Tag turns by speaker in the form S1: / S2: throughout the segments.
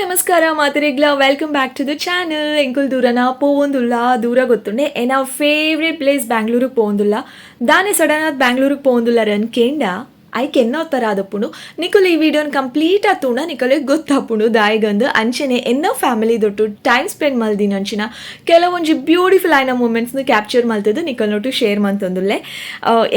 S1: ನಮಸ್ಕಾರ ಮಾತರಿಗ್ಲ, welcome back to the channel. ಎಂಕುಲ್ ದೂರನ ಪೋವೊಂದುಲ್ಲ, ದೂರ ಗೊತ್ತುಂಡೆ, ಎನ್ನ ಫೇವ್ರೆಟ್ ಪ್ಲೇಸ್ ಬ್ಯಾಂಗ್ಳೂರಿಗೆ ಪೋವೊಂದುಲ್ಲ. ದಾನೆ ಸಡನ್ ಆದ್ ಬ್ಯಾಂಗ್ಳೂರಿಗೆ ಪೋವೊಂದುಲ್ಲ ರನ್ ಕೇಂಡ, ಐಕ್ ಎನ್ನೋ ಥರ ಆದಪ್ಪುಂಡು. ನಿಕುಲು ಈ ವಿಡಿಯೋನ ಕಂಪ್ಲೀಟ್ ಆತುಂಡ ನಿಕಲೆ ಗೊತ್ತಾಪುಂಡು ದಾಯಿಗಂದು. ಅಂಚನೆ ಎನ್ನೋ ಫ್ಯಾಮಿಲಿ ದೊಟ್ಟು ಟೈಮ್ ಸ್ಪೆಂಡ್ ಮಲ್ದಿನ ಅಂಚಿನ ಕೆಲವೊಂಜಿ ಬ್ಯೂಟಿಫುಲ್ ಆಯ್ನ ಮೂಮೆಂಟ್ಸ್ನ ಕ್ಯಾಪ್ಚರ್ ಮಲ್ತದ್ದು ನಿಕಲ್ನೊಟ್ಟು ಶೇರ್ ಮಲ್ತೊಂದುಲ್ಲೆ.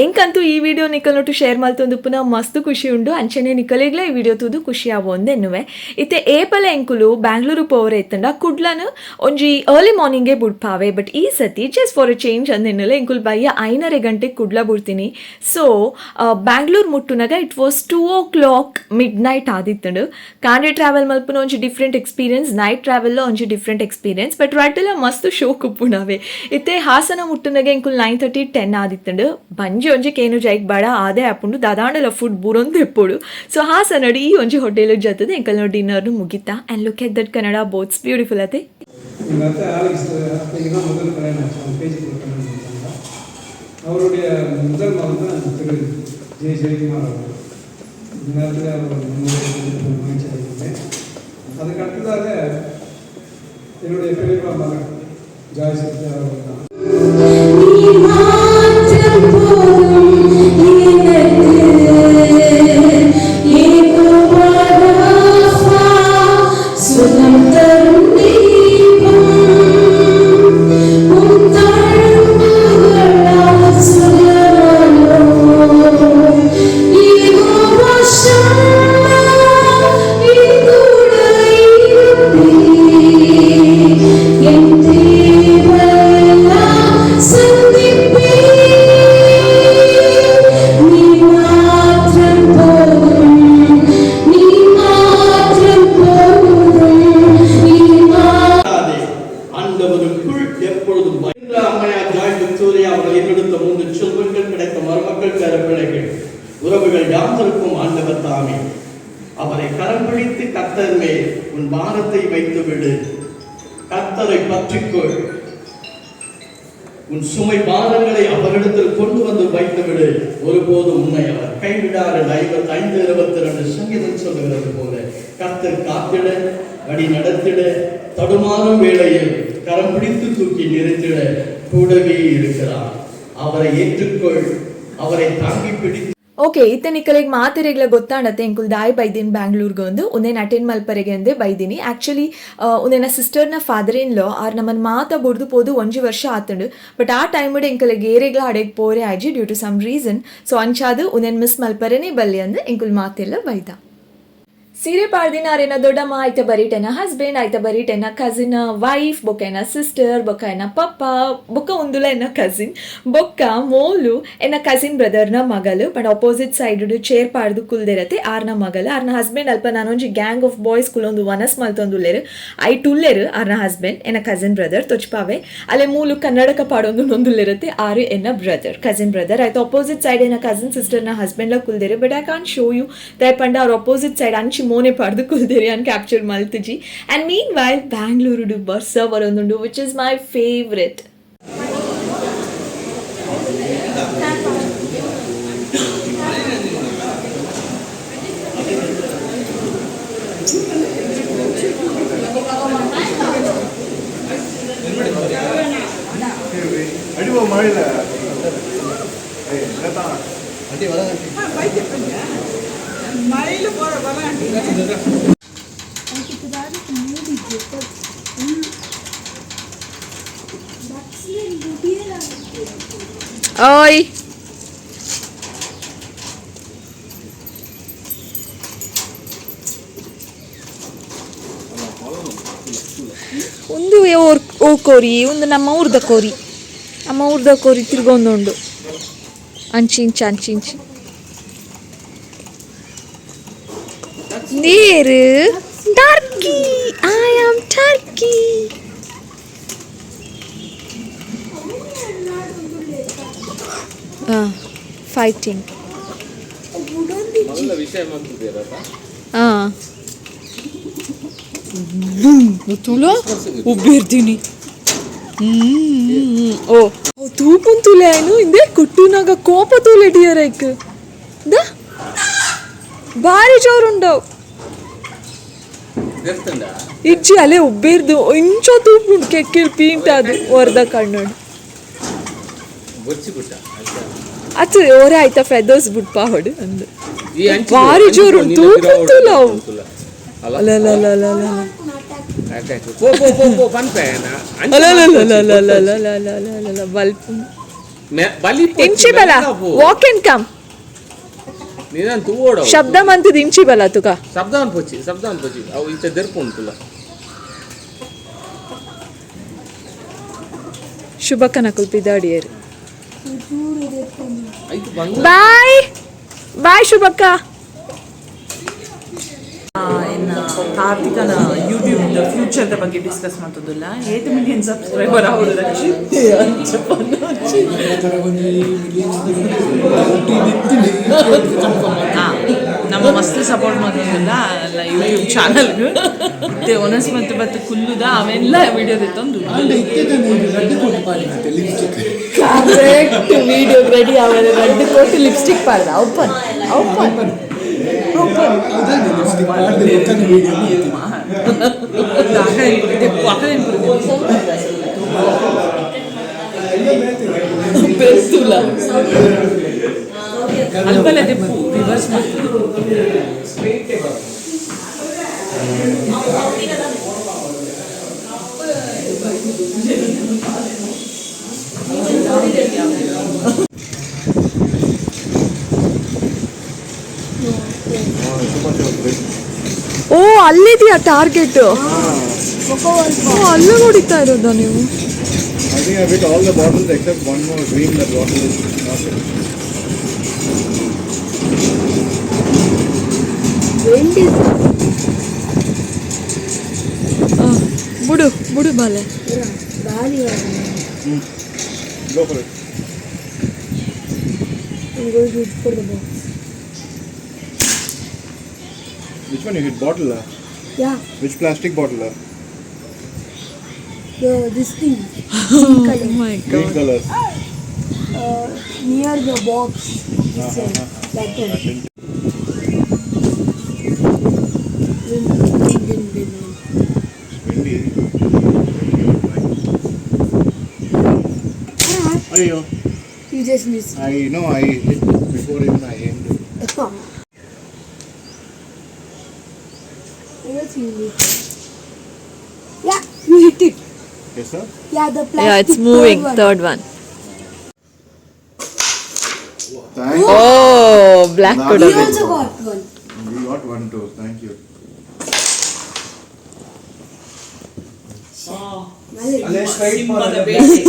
S1: ಎಂಕಂತೂ ಈ ವಿಡಿಯೋ ನಿಕಲ್ನೊಟ್ಟು ಶೇರ್ ಮಲ್ತೊಂದು ಪುನಃ ಮಸ್ತ್ ಖುಷಿ ಉಂಡು. ಅಂಚನೆ ನಿಕಲೆಗ್ಲ ಈ ವಿಡಿಯೋ ತೂದು ಖುಷಿ ಆವೊಂದು ಎನ್ನುವೆ. ಇತ್ತೆ ಏಪಲ ಎಂಕುಲು ಬ್ಯಾಂಗ್ಳೂರು ಪೋವರೆ ಇತ್ತಂಡ ಕುಡ್ಲನು ಒಂಜಿ ಅರ್ಲಿ ಮಾರ್ನಿಂಗೇ ಬುಡ್ಪಾವೆ. ಬಟ್ ಈ ಸತಿ ಜಸ್ಟ್ ಫಾರ್ ಅ ಚೇಂಜ್ ಅಂದೆನ್ನುಲೆ, ಎಂಕುಲು ಬಯ್ಯ 5:30 ಗಂಟೆಗೆ ಕುಡ್ಲ ಬುಡ್ತೀನಿ. ಸೊ Bangalore ಮುಟ್ಟುನಾಗ it was 2 o'clock midnight ಆದಿತ್ತಂಡು. ಕಾಂಡೆ ಟ್ರಾವೆಲ್ ಮಲ್ಪುನ ಒಂಜಿ ಡಿಫ್ರೆಂಟ್ ಎಕ್ಸ್ಪೀರಿಯನ್ಸ್, ನೈಟ್ ಟ್ರಾವೆಲ್ ಒಂಜಿ ಡಿಫ್ರೆಂಟ್ ಎಕ್ಸ್ಪೀರಿಯನ್ಸ್. ಬಟ್ ರಡ್ಡಲ ಮಸ್ತ್ ಶೋಕ್ ಉಪ್ಪುನವೆ. ಇತ್ತೆ ಹಾಸನ ಮುಟ್ಟುನಾಗ ಎಂಕುಲು 9:30, 10 ಆದಿತ್ತಂಡು. ಬಂಜಿ ಒಂಜಿ ಕೇನು ಜೈಕ್ ಬಡ ಆದೇ ಆಪುಂಡು, ದಾದಾಂಡಲ ಫುಡ್ ಬುರೊಂದು ಎಪ್ಪೊಡು. ಸೊ ಹಾಸನಡು ಈ ಒಂಜಿ ಹೋಟೆಲ್ ಜೊತೆದ ಎಂಕಲ್ನ ಡಿನ್ನರ್ ಮುಗಿತಾ. And look at that Kannada boards, beautiful ಅತೆ?
S2: எங்கள் அத்தை ஆலெக்ஸ் அத்தைக்கு தான் முதல் கல்யாணம் ஆச்சு. அவங்க பேச்சுக்கு கல்யாணம் பண்ணாங்க. அவருடைய முதல் மகன் தான் திரு ஜெய் ஜெயக்குமார் அவர்கள். இந்த நேரத்தில் அவர் நம்முடைய மகிழ்ச்சி அடைகின்றேன். அதுக்கு அடுத்ததாக என்னுடைய பெரியப்பா மகன் ஜாய் சத்யா அவர்கள் தான்.
S3: நீ மாற்றம் போதும் எனக்கு. யெகோவா ராஃபா, சுகம் தரும் தெய்வம். உம் தழும்புகளால் சுகமானோம். யெகோவா ஷம்மா, என் கூட இருப்பீர். என் தேவையெல்லாம் சந்திப்பீர். நீ மாத்திரம் போதும், நீ மாத்திரம் போதும், நீ
S4: ஆதே, ஆண்டவருக்குள் எப்பொழுதும் பயந்த அம்மையார் ஜாய் விக்டோரியா அவர்கள் ஈன்றெடுத்த மூன்று செல்வங்கள், கிடைத்த மருமக்கள், பேரப்பிள்ளைகள், உறவுகள் யாவருக்கும் ஆண்டவர் தாமே அவரை கரம் பிடித்து, கர்த்தர் மேல் உன் பாரத்தை வைத்து விடு, கர்த்தரை பற்றிக்கொள், உன் சுமை பாரங்களை அவரிடத்தில் கொண்டு வந்து வைத்து விடு, ஒருபோதும் உன்னை அவர் கைவிடார் என்று 55:22 சங்கீதம் சொல்லுகிறது போல, கர்த்தர் காத்திட, வழி நடத்திட, தடுமாறும் வேளையில் கரம் பிடித்து தூக்கி நிறுத்திட கூடவே இருக்கிறார். அவரை ஏற்றுக்கொள், அவரை தாங்கி பிடித்து
S1: ಓಕೆ, ಇತ್ತೆ ನಿಕಲೆಗ್ ಮಾತೆರೆಗ್ಲ ಗೊತ್ತಾಂಡತ್ತೆ ಎಂಕುಲ್ ದಾಯಿ ಬೈದಿನಿ ಬ್ಯಾಂಗ್ಳೂರ್ಗೆ ಒಂದು. ಉಂದೆನ್ ಅಟೆಂಡ್ ಮಲ್ಪರೆಗೆ ಅಂದೆ ಬೈದಿನಿ. ಆ್ಯಕ್ಚುಲಿ ಉಂದೆನ ಸಿಸ್ಟರ್ನ ಫಾದರ್ ಇನ್ ಲಾ ಆರ್ ನಮ್ಮನ್ನು ಮಾತ ಬುಡ್ದು ಪೋದು ಒಂಜಿ ವರ್ಷ ಆತಂಡು. ಬಟ್ ಆ ಟೈಮ್ ಎಂಕಲೆಗ್ ಏರೆಗ್ಲ ಅಡೆಗ್ ಪೋರೆ ಆಯ್ಜಿ due to some reason. So ಅಂಚಾದು ಉಂದೆನ್ ಮಿಸ್ ಮಲ್ಪರೆನೇ ಬಲ್ಲಿ ಅಂದ್ ಎಂಕುಲ್ ಮಾತೆಲ್ಲ ಬೈದ. ಸೀರೆ ಪಾಡ್ದಿನ ಆರೆನ ದೊಡ್ಡಮ್ಮ, ಆಯ್ತ ಬರೀಟೆನ ಹಸ್ಬೆಂಡ್, ಆಯ್ತ ಬರೀಟೆನ ಕಸಿನ್ ವೈಫ್, ಬೊಕ್ಕ ಎನ್ನ ಸಿಸ್ಟರ್, ಬೊಕ್ಕ ಎನ್ನ ಪಪ್ಪ, ಬೊಕ್ಕ ಉಂದುಲ ಎನ್ನ ಕಸಿನ್, ಬೊಕ್ಕ ಮೋಲು ಎನ್ನ ಕಸಿನ್ ಬ್ರದರ್ನ ಮಗಲು. ಬಟ್ ಅಪೋಸಿಟ್ ಸೈಡ್ ಚೇರ್ ಪಾಡ್ದು ಕುಲ್ದಿರತ್ತೆ ಆರ್ನ ಮಗಲು, ಆರ್ನ ಹಸ್ಬೆಂಡ್. ಅಲ್ಪ ನಾನೊಂಜಿ ಗ್ಯಾಂಗ್ ಆಫ್ ಬಾಯ್ಸ್ ಕುಲೊಂದು ವನಸ್ ಮಲ್ತೊಂದುಲ್ಲೆರು. ಐಟ್ ಉಲ್ಲೆರು ಆರ್ನ ಹಸ್ಬೆಂಡ್, ಎನ್ನ ಕಸಿನ್ ಬ್ರದರ್ ತೊಚ್ಪಾವೆ. ಅಲ್ಲೇ ಮೂಲು ಕನ್ನಡಕ ಪಾಡೊಂದು ನೊಂದುಲ್ಲೆರತ್ತೆ, ಆರು ಎನ್ನ ಬ್ರದರ್, ಕಸಿನ್ ಬ್ರದರ್. ಆಯ್ತು ಅಪೋಸಿಟ್ ಸೈಡ್ ಎನ್ನ cousin ಸಿಸ್ಟರ್ನ ಹಸ್ಬೆಂಡ್ಲ ಕುಲ್ದೆರು. But I can't show you, ದಾಯೆ ಪಂಡ ಅವ್ರ ಅಪೋಸಿಟ್ ಸೈಡ್ ಅಂಚಿ ಮೋನೆ ಪಾಡ್ದು ಕುಲ್ದೇರಿ, ಅನ್ ಕ್ಯಾಪ್ಚರ್ ಮಲ್ತುಜಿ. ಆ್ಯಂಡ್ ಮೀನ್ ವೈಲ್ ಬ್ಯಾಂಗ್ಳೂರುಡು ಬರ್ಸ ಬರೋದುಂಡು, which is my favourite.
S5: ಅಡಿವ ಮಾಡಿಲ್ಲ.
S1: ಓಯ್, ಒಂದು ಓ ಕೋರಿ, ಒಂದು ನಮ್ಮ ಊರ್ದ ಕೋರಿ, ನಮ್ಮ ಊರ್ದ ಕೋರಿ ತಿರ್ಗೊಂದುಂಡು ಅಂಚಿಂಚ ಅಂಚಿಂಚಿ ನೀರು. Turkey, I am turkey. Fighting. ಹಾಂ, ತುಳ ಉಬ್ಬಿರ್ತೀನಿ. ಓ, ತೂಪುನ್ ತುಲೆ ಏನು ಇಂದೇ ಕುಟ್ಟುನಾಗ ಕೋಪ ತೂಲೆ ಡಿಯರ್ ಐಕ್ the ಬಾರಿ ಜೋರುಂಡವು. ಇಜ್ಜಿ ಅಲೆ ಉಬ್ಬೇರ್ದು ಇಂಚ ತೂಪುಂಡು ಕೆಕ್ಕಿಲ್ ಪೀಂಟ್ ಅದು ವರ್ದ ಕಣ್ಣು ಅತ್ತು ಓರೆ ಆಯ್ತಾ ಫೆದರ್ಸ್ ಬುಡ್ಪ ಹೊಡು ಅಂದು ಭಾರಿ ಜೋರು ತೂಪುಂತುಲ ಅವು. ಅಲ್ಲ ಅಲ್ಲ ಅಲ್ಲ ಅಲ್ಲ ಅಲ್ಲ ಅಲ್ಲ ಬಲ್ಪು ಇಂಚಿ ಬಲ walk and come ಶಬ್ದ ಮಂತದ ಇಂಚಿ ಬಲ ತುಕ
S5: ಶಬ್ದ ಅನ್ಪೊಚ್ಚಿ ಶಬ್ದ ಅನ್ಪೊಚ್ಚಿ ಅವು ಇತ್ತೆ ದೆರ್ಪು ಉಂಟುಲ್ಲ.
S1: ಶುಭಕನ ಕುಲ್ಪಿದಾಡಿಯರು. ಬಾಯ್ ಬಾಯ್ ಶುಭಕ್ಕ.
S6: ಕಾರ್ತಿಕನ ಯೂಟ್ಯೂಬ್ ಫ್ಯೂಚರ್ದ ಬಗ್ಗೆ ಡಿಸ್ಕಸ್ ಮಾಡ್ತದಲ್ಲ. 8 ಮಿಲಿಯನ್ ಸಬ್ಸ್ಕ್ರೈಬರ್ ಅವರು ರಕ್ಷಿತ್. ನಮ್ಮ ಮಸ್ತ್ ಸಪೋರ್ಟ್ ಮಾಡ್ತದಲ್ಲ ಅಲ್ಲ ಯೂಟ್ಯೂಬ್ ಚಾನಲ್ಗೆ. ಮತ್ತೆ ಒನಸ್ ಮತ್ತೆ ಬತ್ತು ಕುಲ್ಲುದ ಅವೆಲ್ಲ ವಿಡಿಯೋ ತಂದು
S1: correct video ready ಆವರೆ ರೆಡ್ ಕೋಟಿ ಲಿಪ್ಸ್ಟಿಕ್ ಪಾಡ್ದ. Open open open. ಬೆರ್ತುಲ
S6: ಅಲ್ಪಲ್ಲ ತೆಪ್ಪು ರಿವರ್ಸ್ ಮಾಡ್ತದೆ.
S1: ಓ ಅಲ್ಲಿದೆಯಾ ಟಾರ್ಗೆಟ್? ಓ ಅಲ್ಲೇ ಹೊಡಿತಾ ಇರೋದಾ ನೀವು?
S7: I think I've hit all the bottles except one more green. That bottle is not it.
S1: ಬುಡು ಬುಡು ಬಾಲೆ.
S7: Go for it.
S3: I'm going to for the box.
S7: Which one you hit? Bottle? Ah?
S3: Yeah,
S7: Which plastic bottle? Ah?
S3: the this thing. Green color.
S7: Green color.
S3: Near the box. This side. That one. Win, win, win, win, win.
S7: Windy. Ayyo.
S3: You just missed.
S7: I know I hit before even I aimed it.
S3: I don't see you. Yeah, you hit it.
S7: Yes, sir.
S3: Yeah, the plastic.
S1: Yeah, it's moving.
S3: Third one.
S1: Third one.
S7: Thank
S1: oh black
S7: Black.
S1: ಕೂಡ.
S3: We also got one.
S7: We got one too. Thank you.
S6: ಸಿಂಹದ ಬೇಟೆ.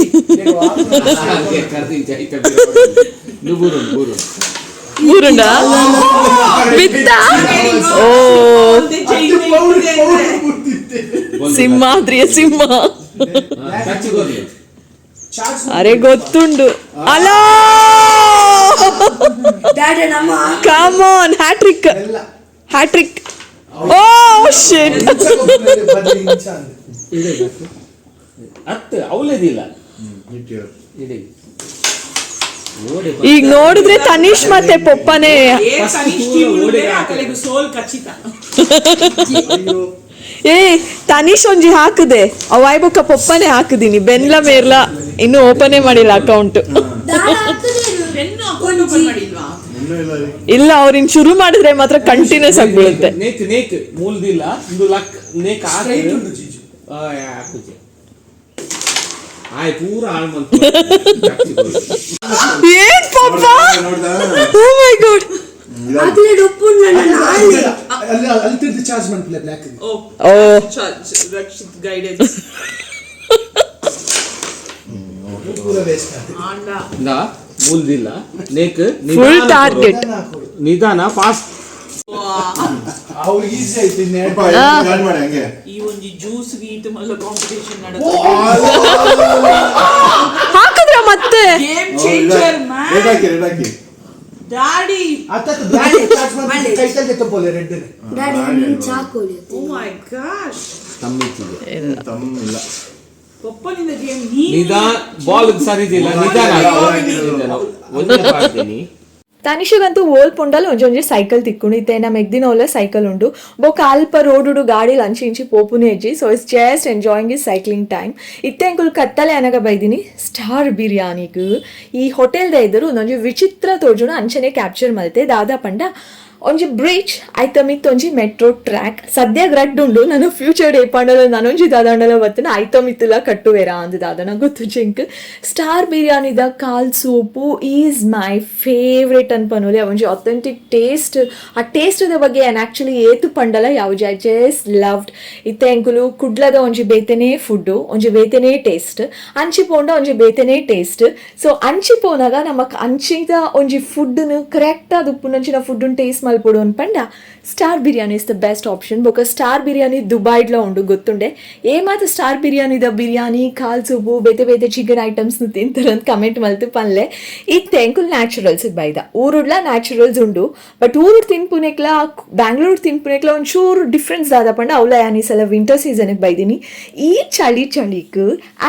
S1: ಊರುಂಡ ಬಿತ್ತ. ಓ ಸಿಂಹಾದ್ರಿಯ ಸಿಂಹ. ಅರೆ ಗೊತ್ತುಂಡು hello. Come on, hat trick hat trick. Oh shit.
S5: ಅತ್ತು ಅವಲೇದಿಲ್ಲ.
S7: Hit here.
S5: ಇಡಿ.
S1: ಈಗ ನೋಡಿದ್ರೆ ತನಿಷ್ ಮತ್ತೆ ಪೊಪ್ಪನೇ.
S6: ಏ ತನಿಷ್ ಟೀಮ್ ಆಕಲೆಗು ಸೋಲ್ ಖಚಿತ.
S1: ಏ ತನಿಷ್ ಒಂಜಿ ಹಾಕುದೆ ಅವಾಯ್ ಬೊಕ್ಕ ಪೊಪ್ಪನೆ ಹಾಕಿದೀನಿ. ಬೆನ್ಲ ಮೇರ್ಲ ಇನ್ನು ಓಪನೇ ಮಾಡಿಲ್ಲ account.
S6: Pen account open ಮಾಡಿಲ್ವಾ?
S7: ಇನ್ನೂ ಇಲ್ಲ ರೀ.
S1: ಇಲ್ಲ, ಅವ್ರಿನ್ ಶುರು ಮಾಡಿದ್ರೆ ಮಾತ್ರ ಕಂಟಿನ್ಯೂಸ್ ಆಗಿ ಬೀಳುತ್ತೆ.
S5: ನೇಕ್ ನೇಕ್ ಮೂಲ್ದಿಲ್ಲ ಇಂದು ಲಕ್ ನೇಕ್ ಹಾಕುಜೆ ಆಯ್ ಪೂರ ಹಾಳು ಮಂತು.
S1: ಏನ್ ಪಪ್ಪ?
S7: ನೋಡ್ದಾ?
S1: Oh my god.
S2: ಚಾರ್ಜ್ ಮಾಡ್ಪಿಲ್ಲ black.
S6: Oh
S1: oh
S6: Rakshith guidance.
S2: ಪೂರ ವೇಸ್ಟ್.
S6: ಆಂಡ
S5: ಇಂದ ಮೂಲ್ದಿಲ್ಲ ನೇಕ್.
S1: Full target.
S5: ನಿಧಾನ ಫಾಸ್ಟ್.
S2: ಅವ್ರಿಗೆ ಈಸಿ ಆಯ್ತು ಇನ್ನೆರಡು.
S7: ಸ್ವಲ್ಪ ಚಾರ್ಜ್ ಮಾಡಿ ಹಂಗೆ.
S6: ಈ ಒಂಜಿ ಜ್ಯೂಸ್ ಗೀಟ್ ಮಲ್ಲ ಕಾಂಪಿಟೇಷನ್ ನಡೆದ.
S1: ಹಾಕಿದ್ರ ಮತ್ತೆ?
S6: Game changer man.
S7: Red hockey, red hockey.
S6: Daddy.
S2: ಕೈತಲ್ ತಪ್ಪೋಲೆ ರೆಡ್.
S3: ಡ್ಯಾಡಿ, ನೀನು ಚಾಕೋಲಿ.
S6: ಓ ಮೈ ಗಾಶ್.
S7: ತಮ್ ಇಲ್ಲ.
S6: ಪಪ್ಪನಿಂದ ಗೇಮ್ ನೀ
S5: ನಿಧಾನ, ಬಾಲ್ ಸರಿದಿಲ್ಲ, ನಿಧಾನ ನಿಧಾನ. ಒಂದೇ ಮಾಡ್ತೀನಿ.
S1: ತನಿಷಗಂತೂ ಓಲ್ ಪುಂಡಲ್ ಒಂಜೊಂಜಿ ಸೈಕಲ್ ತಿಕ್ಕುಂಡು. ಇತ್ತೆ ನಮ್ಮ ಮೆಗ್ದಿನ ಸೈಕಲ್ ಉಂಡು. ಬೊಕ ಅಲ್ಪ ರೋಡುಡು ಗಾಡಿ ಅಂಚಿ ಇಂಚಿ ಪೋಪುನೇ ಇಜ್ಜಿ. So he's just enjoying his cycling time. ಇತ್ತೆ ಎಂಕುಲು ಕತ್ತಲೆ ಅನಗ ಬೈದಿನಿ ಸ್ಟಾರ್ ಬಿರಿಯಾನಿಗ್. ಈ ಹೋಟೆಲ್ದ ಎದುರು ಒಂದೊಂಜಿ ವಿಚಿತ್ರ ತೋಜುಂಡು, ಅಂಚನೆ ಕ್ಯಾಪ್ಚರ್ ಮಲ್ತೆ. ದಾದಾ ಪಂಡ ಒಂಜಿ ಬ್ರಿಡ್ಜ್, ಐತ ಮಿತ್ತ್ ಒಂಜಿ ಮೆಟ್ರೋ ಟ್ರ್ಯಾಕ್. ಸದ್ಯ ರಡ್ಡ್ ಉಂಡು. ನಾನು ಫ್ಯೂಚರ್ ಏಪಾಂಡಲ ನನೊಂಜಿ ದಾದಾಂಡಲ ಬತ್ತುನ ಐತ ಮಿತ್ತುಲ ಕಟ್ಟುವೆರಾ ಅಂದ್ ದಾದನ ಗೊತ್ತುಜಿ ಎಂಕ್. ಸ್ಟಾರ್ ಬಿರಿಯಾನಿದ ಕಾಲ್ ಸೂಪು is my favourite ಅನ್ಪನೊಲಿ. ಒಂಜಿ ಅಥೆಂಟಿಕ್ ಟೇಸ್ಟ್. ಆ ಟೇಸ್ಟ್ ದ ಬಗ್ಗೆ ಯಾನ್ ಆಕ್ಚುಲಿ ಏತ್ ಪಂಡಲ ಯಾವ್ಜಿ. I just loved. ಇತ್ತೆ ಎಂಕುಲು ಕುಡ್ಲದ ಒಂಜಿ ಬೇತೆನೇ ಫುಡ್, ಒಂಜಿ ಬೇತೆನೇ ಟೇಸ್ಟ್, ಅಂಚಿ ಪೋಂಡ ಒಂಜಿ ಬೇತೆನೇ ಟೇಸ್ಟ್. ಸೊ ಅಂಚಿ ಪೋನಾಗ ನಮಕ್ ಅಂಚಿದ ಒಂಜಿ ಫುಡ್ ಕರೆಕ್ಟ್ ಆದ್ ಉಪ್ಪುನಂಚಿನ ಫುಡ್ ಟೇಸ್ಟ್ ಮಲ್ಪೊಡು ಅನ್ಪಂಡ Star Biryani is the best option. ಬೊಕ ಸ್ಟಾರ್ ಬಿರಿಯಾನಿ ದುಬೈಡ್ಲ ಉಂಡು ಗೊತ್ತುಂಡೆ. ಏ ಮಾತ ಸ್ಟಾರ್ ಬಿರಿಯಾನಿದ ಬಿರಿಯಾನಿ, ಕಾಲ್ ಸೂಪು, ಬೇತೆ ಬೇತೆ ಚಿಕನ್ ಐಟಮ್ಸ್ ತಿಂತಾರಂತ ಕಮೆಂಟ್ ಮಲ್ತು ಪನ್ಲೆ. ಇತ್ತೆ ಎಂಕುಲು ನ್ಯಾಚುರಲ್ಸ್ ಬೈದ. ಊರುಡ್ಲ ನ್ಯಾಚುರಲ್ಸ್ ಉಂಡು, ಬಟ್ ಊರು ತಿನ್ಪುನೆಕ್ಲ ಬ್ಯಾಂಗ್ಳೂರ್ ತಿನ್ಪುನೆಕ್ಲ ಒಂಚೂರು ಡಿಫ್ರೆನ್ಸ್ ದಾದ ಪಂಡ ಅವ್ಲ ಯಾನ್ ಈ ಸಲ ವಿಂಟರ್ ಸೀಸನ್ಗೆ ಬೈದಿನಿ. ಈ ಚಳಿ ಚಳಿಕ್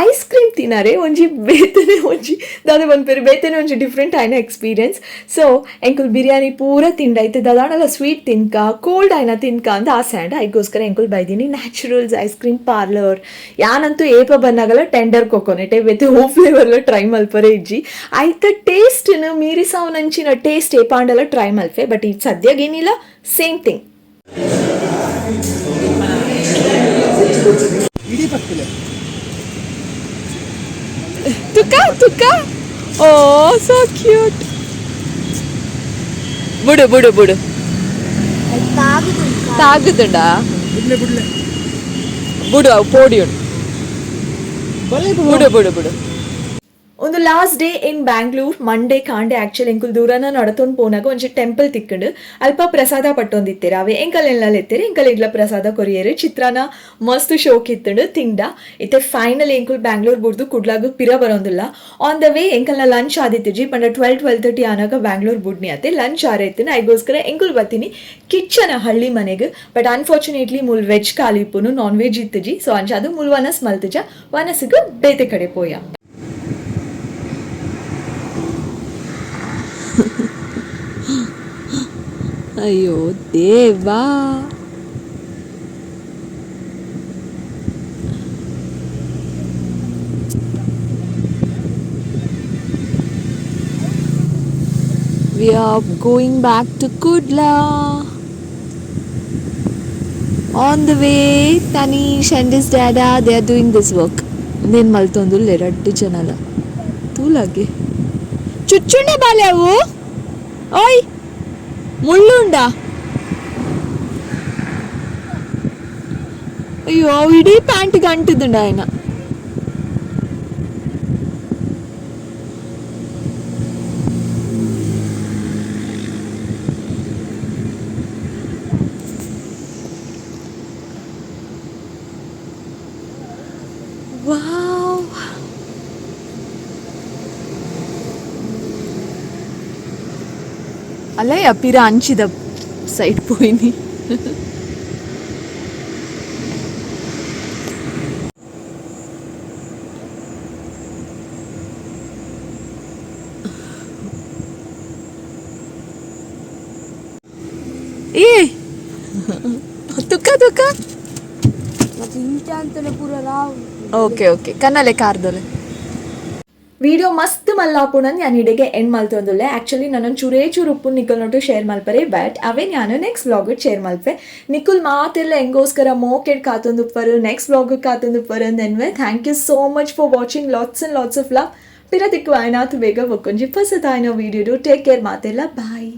S1: ಐಸ್ ಕ್ರೀಮ್ ತಿನ್ನರೆ ಒಂಜಿ ಬೇತೆನೆ ಒಂಜಿ ದಾದ ಪನ್ಪೆರ್ ಬೇತೆನೆ ಒಂಜಿ ಡಿಫ್ರೆಂಟ್ ಆಯ್ನ ಎಕ್ಸ್ಪೀರಿಯನ್ಸ್. ಸೊ ಎಂಕುಲು ಬಿರಿಯಾನಿ ಪೂರ ತಿಂಡೈತೆ ದಾದಾಂಡಲ ಸ್ವೀಟ್ ತಿನ್ಕ, ಕೋಲ್ಡ್ ಆಯ್ನ ತಿನ್ಕ ಅಂತ ಆಸೆ ಆಂಡ್ ಐಗೋಸ್ಕರ ಎಂಕುಲು ಬೈದಿನಿ ನ್ಯಾಚುರಲ್ಸ್ ಐಸ್ ಕ್ರೀಮ್ ಪಾರ್ಲರ್. ಯಾನಂತೂ ಏಪ ಬನ್ನಾಗಲ ಟೆಂಡರ್ ಕೊಕೊನೆಟ್ ಬೇತೆ ಹೋ ಫ್ಲೇವರ್ಲ ಟ್ರೈ ಮಲ್ಪರೆ ಇಜ್ಜಿ. ಐತ ಟೇಸ್ಟ್ ಮೀರಿಸಾವನಂಚಿನ ಟೇಸ್ಟ್ ಏಪಾಂಡಲ ಟ್ರೈ ಮಲ್ಪೆ, ಬಟ್ ಈ ಸದ್ಯಗೇನಿಲ್ಲ ಸೇಮ್ ಥಿಂಗ್. ತುಕ್ಕ ತುಕ್ಕ, ಓ ಸೋ ಕ್ಯೂಟ್. ಬುಡು ಬುಡು ಬುಡು. ತಾಗುದುಂಡಾ? ಬುಡು, ಅವು ಪೋಡಿಯುಂಡು. ಬುಡು ಬುಡು ಬುಡು. ಒಂದು last day in Bangalore, Monday ಕಾಂಡೆ. ಆಕ್ಚುಲಿ ಎಂಕುಲು ದೂರನ ನಡತೊಂದು ಪೋನಾಗ ಒಂಜಿ ಟೆಂಪಲ್ ತಿಕ್ಕಂಡು. ಅಲ್ಪ ಪ್ರಸಾದ ಪಟ್ಟೊಂದಿತ್ತೆರ್. ಅವೆ ಎಂಕಲ್ ಎಲ್ಲ ಎತ್ತೆರ್, ಎಂಕಲ್ ಇಡ್ಲ ಪ್ರಸಾದ ಕೊರಿಯೆರ್. ಚಿತ್ರಾನ್ನ ಮಸ್ತ್ ಶೋಕ್ ಇತ್ತುಂಡು, ತಿಂಡ. ಇತ್ತೆ ಫೈನಲ್ ಎಂಕುಲು ಬ್ಯಾಂಗ್ಳೂರ್ ಬುಡ್ದು ಕುಡ್ಲಾಗ ಪಿರ ಬರೋಂದಿಲ್ಲ. ಆನ್ the way ಎಂಕಲ್ನ ಲಂಚ್ ಆದಿತ್ತಿಜಿ ಪಂಡ 12, 12:30 ಆನಾಗ ಬ್ಯಾಂಗ್ಳೂರ್ ಬುಡ್ನಿ ಅತ್ತೆ, ಲಂಚ್ ಆರೈತಿನ. ಐಗೋಸ್ಕರ ಎಂಕುಲು ಬತ್ತೀನಿ ಕಿಚ್ಚನ ಹಳ್ಳಿ ಮನೆಗೆ. ಬಟ್ ಅನ್ಫಾರ್ಚುನೇಟ್ಲಿ ಮೂಲ್ ವೆಜ್ ಖಾಲಿ ಇಪ್ಪುನು, ನಾನ್ ವೆಜ್ ಇತ್ತುಜಿ. ಸೊ ಅಂಚ ಅದು ಮೂಲ್ ವನಸ್ ಮಲ್ತಿಜ, ವನಸ್ಸಿಗೆ ಬೇತೆ ಕಡೆ ಪೋಯ. ಅಯ್ಯೋ ದೇವಾ. We are going back to Kudla. On the way, Tanish and his dada, they are doing this work. నేను ಮಲ್ತೊಂದುಲ್ಲೆ ರಡ್ಡ್ ಜನಲ ತೂಲಾಗೆ ಚುಚ್ಚುಂಡೆ ಬಾಲೆ ಅವು. ಓಯ್, ಮುಳ್ಳುಂಡಾ? ಅಯ್ಯೋ, ಅವು ಇಡೀ ಪ್ಯಾಂಟ್ಗೆ ಅಂಟಿದ್ದುಂಡ ఆయన. ವಾವ್. ಅಲ್ಲಯ್ಯ ಪಿರ ಅಂಚಿದ ಸೈಡ್ ಪೋಯಿನಿ. ಏ ತುಕ್ಕ ತುಕ್ಕ.
S3: ಮತ್ತೆ ಇಂಚ ಅಂತಾನೆ ಪೂರ ರಾವ್.
S1: ಓಕೆ ಓಕೆ, ಕನ್ನಲೆ ಕಾರ್ದೊಲೆ. ವಿಡಿಯೋ ಮಸ್ತ್ ಮಲ್ಲಾಪುಣನ್ ಯಾನ್ ಇಡೆಗೆ ಎಂಡ್ ಮಲ್ತೊಂದುಲ್ಲೆ. ಆಕ್ಚುಲಿ ನನ್ನೊಂದು ಚೂರೇ ಚೂರು ಉಪ್ಪು ನಿಕುಲ್ ನೊಟ್ಟು ಶೇರ್ ಮಲ್ಪರೆ, ಬಟ್ ಅವೇ ನಾನು ನೆಕ್ಸ್ಟ್ ವ್ಲಾಗ್ ಶೇರ್ ಮಲ್ಪೆ. ನಿಕುಲ್ ಮಾತೆಲ್ಲ ಎಂಗೋಸ್ಕರ ಮೋಕೆಡ್ ಕಾತೊಂದುಪ್ಪರು, ನೆಕ್ಸ್ಟ್ ವ್ಲಾಗ್ ಕಾತೊಂದುಪ್ಪರು ಅಂದೆನ್ವೆ. Thank you so much for watching. Lots and lots of love. ಪಿರ ತಿಕ್ಕು ಆಯ್ನಾತು ಬೇಗ ಬೊಕ್ಕೊಂಜಿ ಪಸತಾಯ್ನ ವಿಡಿಯೋ. ಟೇಕ್ ಕೇರ್ ಮಾತೆಲ್ಲ, ಬಾಯ್.